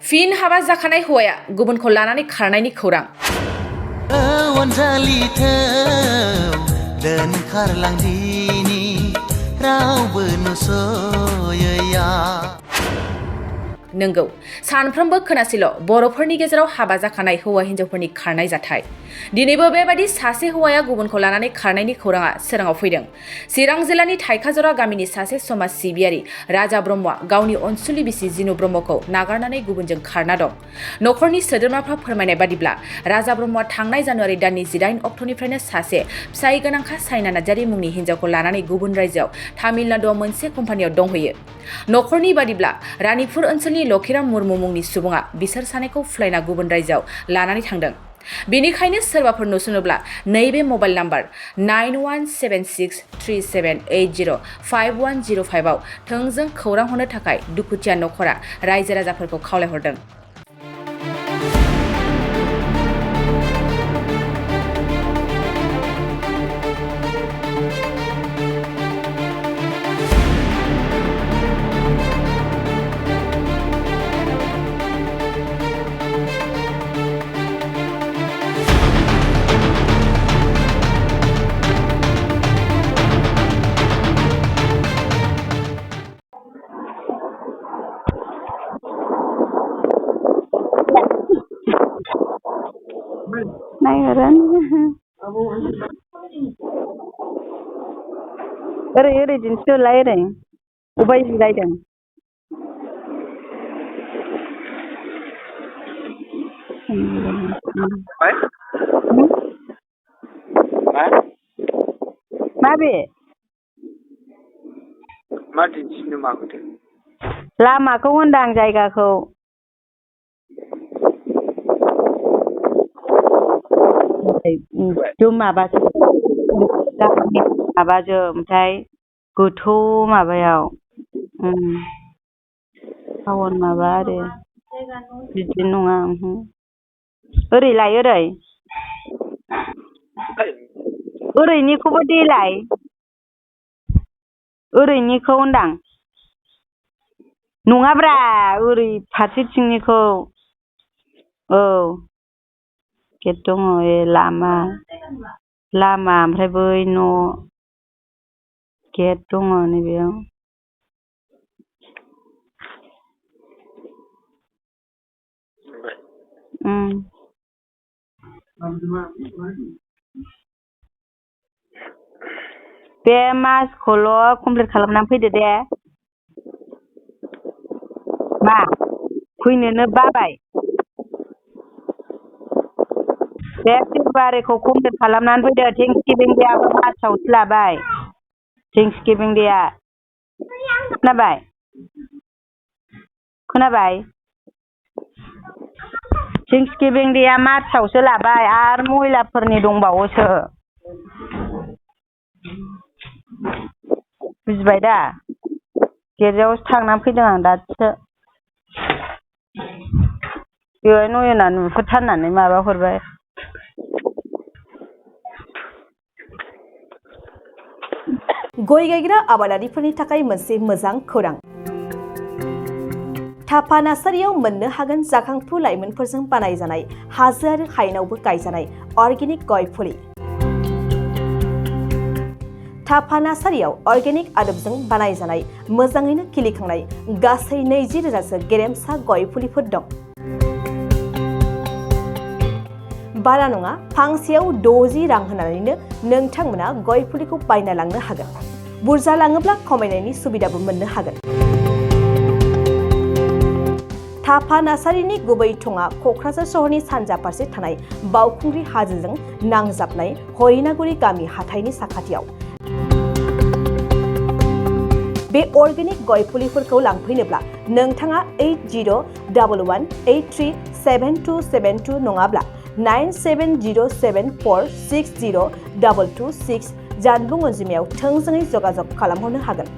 फिन हाबा जाखानाय हौवाया गुबुनखौ लानानै खारनायनि खौरां। अनजालिथौ दोनखारलांदिनि रावबो नुस'यैया। नंगौ, सानफ्रोमबो खोनासैल' बर'फोरनि गेजेराव हाबा जाखानाय हौवा हिन्जावफोरनि खारनाय जाथाय। दिनैबो बेबायदि सासे हौवाया गुबुनखौ लानानै खारनायनि खौराङा सोराङाव फैदों। चिरां जिल्लानि थाइखाजरा गामिनि सासे समाज सिबियारि राजा ब्रह्मआ गावनि अनसुलि बिसि जिनु ब्रह्मखौ नागारनानै गुबुनजों खारना दं। नखरनि सोद्रोमाफ्रा फोरमायनाय बादिब्ला राजा ब्रह्मआ थांनाय जानुवारि दाननि 19 अक्ट'निफ्रायनो सासे फिसाय गोनांखा साइना नार्जारी मुंनि हिन्जावखौ लानानै गुबुन रायजोआव तामिलनाडुआव मोनसे कम्पानियाव दंहैयो। नखरनि बादिब्ला रानिपुर ओनसोलनि लखिराम मुर्मु मुंनि सुबुङा बिसोर सानैखौ फुलायना गुबुन रायजोआव लानानै थांदों। बेनिखायनो सोरबाफोर नुसनोब्ला नैबे मबाइल नाम्बार 917637805105 आव थोंजों खौरां हरनो थाखाय दुखुथिया नखरा रायजो राजाफोरखौ खावलायहरदों। नायहरन ओरै दिन्थिलाय ओरै अबाय जिरायदों माबे मा दिन्थिनो माखौथो लामाखौ होनदां जायगाखौ माबाजों ओमफ्राय गोथौ माबायाव टाउन माबा आरो बिदि नङा ओरैलाय ओरैनिखौबो देलाय ओरैनिखौ होनदां नङाब्रा ओरै फारसेथिंनिखौ औ गेट दङ लामा ओमफ्राय बै न' गेट दङ नैबेयाव बे मासखौल' कमप्लिट खालामनानै फैदो दे मा फैनोनो बाबाय बे फेब्रुवारिखौ कमप्लिट खालामनानै फैदो थेंक्सगिभिं देयाबो मार्चआवसो लाबाय थेंक्सगिभिं देया खोनाबाय थेंक्सगिभिं देया मार्चआवसो लाबाय आरो महिलाफोरनि दंबावोसो बुजिबाय दा गिर्जायावसो थांनानै फैदों आं दासो बेवहाय नयना नुहुरथारनानै माबा हरबाय गय गायग्रा आबादारिफोरनि थाखाय मोनसे मोजां खौरां। थापा नार्सारियाव मोननो हागोन जाखांफु लाइमोनफोरजों बानायजानाय हाजो आरो हायेनावबो गायजानाय अर्गेनिक गय फुलि। थापा नार्सारियाव अर्गेनिक आदबजों बानायजानाय मोजाङैनो खिलिखांनाय गासै 20,000सो गेरेमसा गय फुलिफोर दं। बारा नङा, फांसेयाव 60 रां होनानैनो नोंथांमोना गय फुलिखौ बायना लांनो हागोन। बुरजा लाङोब्ला खमायनायनि सुबिदाबो मोननो हागोन। थापा नार्सारिनि गुबै थङा क'क्राझार सहरनि सानजा फारसे थानाय बावखुंग्रि हाजोजों नांजाबनाय हरिनागुरि गामि हाथाइनि साखाथियाव। बे अर्गेनिक गय फुलिफोरखौ लांफैनोब्ला नोंथाङा 8011837272 नङाब्ला 9707460226 जानबुं अनजिमायाव थोंजोङै जगाजग खालामहरनो हागोन।